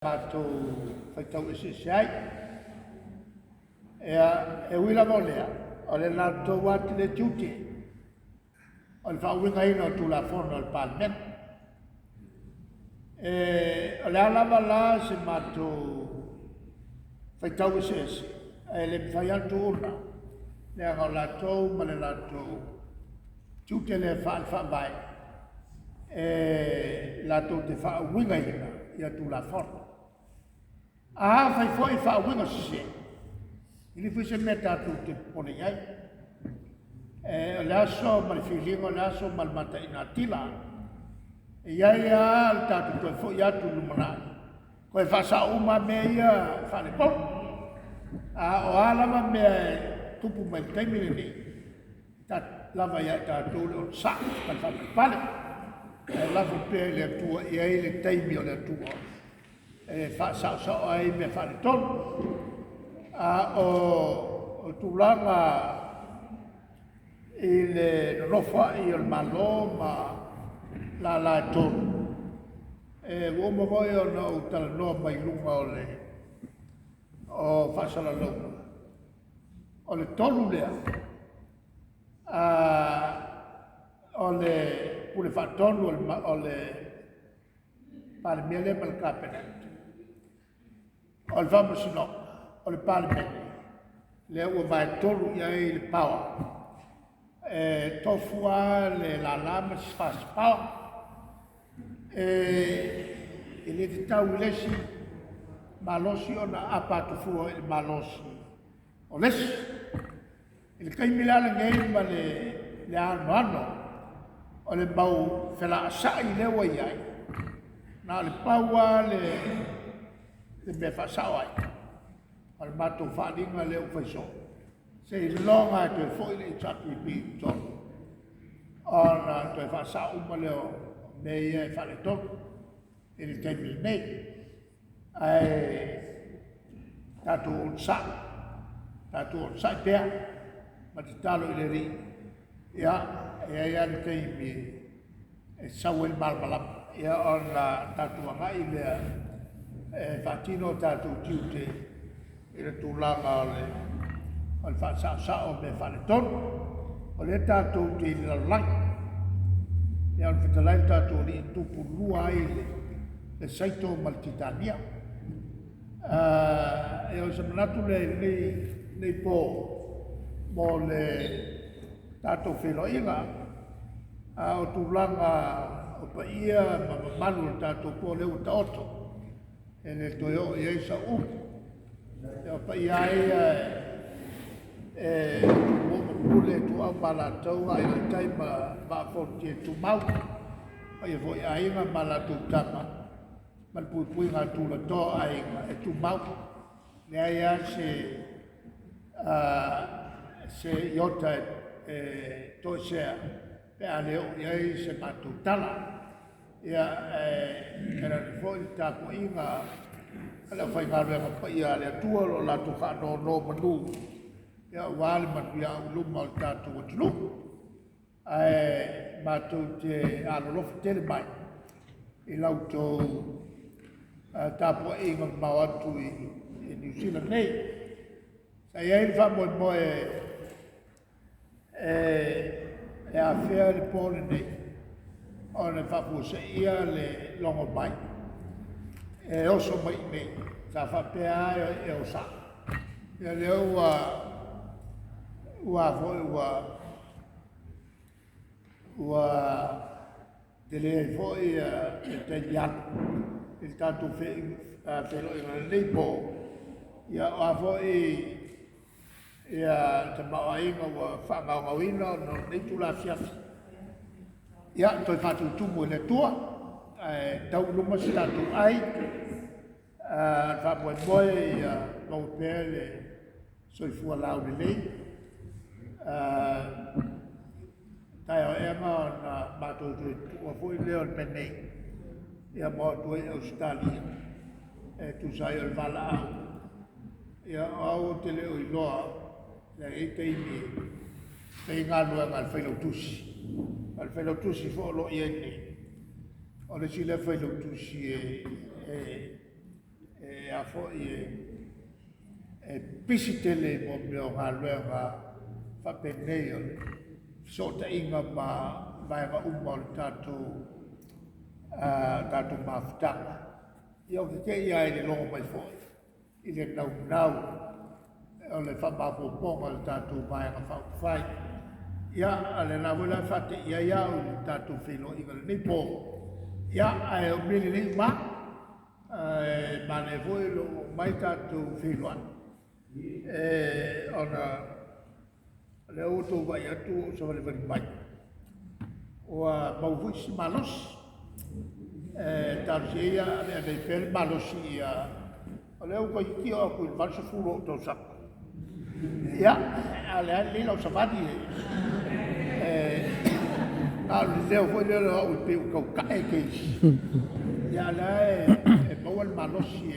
Matou faitau eseese ai. Ia, e ui lava o lea, o le latou lava le tiute o le faauigaina o Tulafono a le Palemene. E, o le a lava la se matou faitau eseese, ae le mafai lava ona tuua, leaga o latou ma le latou tiute lea faale-faavae e latou te faauigaina ia Tulafono. Afai foi e faauiga sese, e le foi se mea tatou te popole i ai. O le aso ma le filiga, o le aso ma le mataina atila. E i ai lava le tatou toe foi atu i le lumanai, toe faasao uma mea ia faaletonu. A o a lava mea e tupu mai i le taimi lenei, lava ia i tatou le onosai ma le faapalepale. Ae lafo pea i le Atua, e i ai le taimi o le Atua e faasaosao ai mea faaletonu. A o tulaga i le nonofoai o le Malo ma lala e tolu, ua uma foi ona ou talanoa mai luga o le o faasalalauga. O le tolu lea, o le Pule Faatonu o le Palemia lea ma le Kapeneta, o le Faamasinoga, o le Palemene, lea ua vaetolu i ai le power. E tofu lava le lala ma si fasi power. E le tatau i le isi malosi ona aapa atu fua i le malosi o le isi. I le taimi la lenei ma le anoano o le mau felaasai lea ua i ai, na o le pau lava le mea faasao ai, o le matou faaaliga lea ua fai soo, seiloga e toe foi le HRPP i totonu, ona toe faasao uma lea o mea ia e faaletonu i le taimi lenei. Ae tatou onosai, tatou onosai pea ma tatalo i le Alii. Ia, e i ai lava le taimi e sau ai le malamalama, ia ona tatou agai lea e faatino o tatou tiute i le tulaga o le faasaosao o mea faaletonu. O lea tatou te i le lalolagi. Ia, o le fetalai le tatou Alii e tupulua ai le Saito ma le Titania. E o se manatu lea i lenei po mo le tatou feiloaiga, a o tulaga o paia ma mamalu o le tatou po lea ua taoto, e le toe oo i ai sau upu. O paia lava ia e Tumua ma Pule, Ituau ma Alataua, Aiga i le Tai ma le Vaa o Fonoti e tumau, paia foi i Aiga ma latou Tama, ma le puipuiga a tulatoa o aiga e tumau. E leai lava se iota e toesea pe a le oo i ai se matou tala. Ia, e tainane foi le tapuaiga a le aufaigaluega paia a le Atua o lo o latou faanonomanu aua le manuia auiluma o le tatou atunuu. Ae matou te alolofa tele mai i la outou tapuaiga mamao atu i Niu Sila nei. Sa i ai le faamoemoe e afea le po lenei ona e faafuaseia le logo mai e oso mai i nei, sa faapea e osa. Ia lea ua foi ua tele ai foi le taimi alu i le tatou feiloaiga i lenei po. Ia o a foi ia le tamaoaiga ua faagaogaoina ona o lenei itula afiafi, ia toe faatutumu e le Atua, ae tau i luma se tatou ai. Le faamoemoe ia maua pea le soifua laulelei. Taeao ea ona matou toe tuua foi lea o le mea nei, ia ma o atu ai i Ausetalia e tusa ai o le valaau. Ia o au ou te le o iloa, e i ai taimi e fai galuega a le failautusi. O le failautusi foi o lo o i ai nei, o le isi lea failautusi e foi e pisi tele i mea o galuega faapenei o le fesootaiga ma vaega uma o le tatou mafutaga. Ia ou te te i lava i le logo mai foi i le naunau o le faamaopoopoga o le tatou Vaega Faaupufai. Ia, a o lena foi la e faateia ai au i le tatou feiloaiga i lenei po. Ia, ae o mea lelei uma lava. Ae manaia foi lou oo mai tatou feiloai, ona o lea ua outou vaai atu ua ou savalivali mai, ua maua foi si malosi. Ae talosia ia ia aveave ai pea le malosi ia... O lea ua toeitiiti oo atu i le 80 o ou tausaga, ia, a o lea lava e lelei lau savali, na o le leo foi lea o au pei ua tau tae teisi, a o lea lava e maua le malosi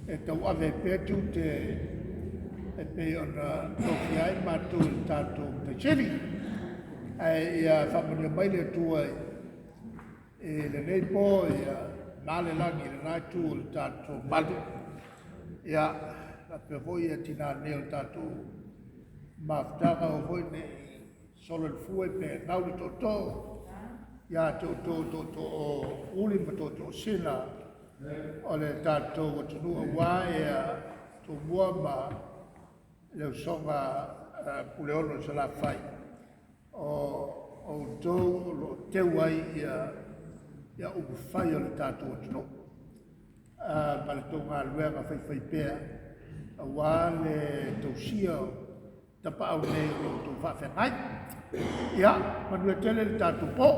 e tauave ai pea tiute e pei ona tofia ai matou e le tatou Matai Sili. Ae ia faamanuia mai le Atua i lenei po, ia ma le lagi i lena itu o le tatou malu, ia faapea foi tina nei o le tatou mafutaga, aua foi ne i solo le fue pe gau le tootoo ia te outou o tootoo o Uli ma tootoo o Sina o le tatou atunuu aua Tumua ma le usoga a Puleono i Salafai, o outou o lo o teu ai upufai o le tatou atunuu ma le tou galuega faifaipea aua le tausia o tapaau nei o lo o outou faafeagai. Ia manuia tele le tatou po.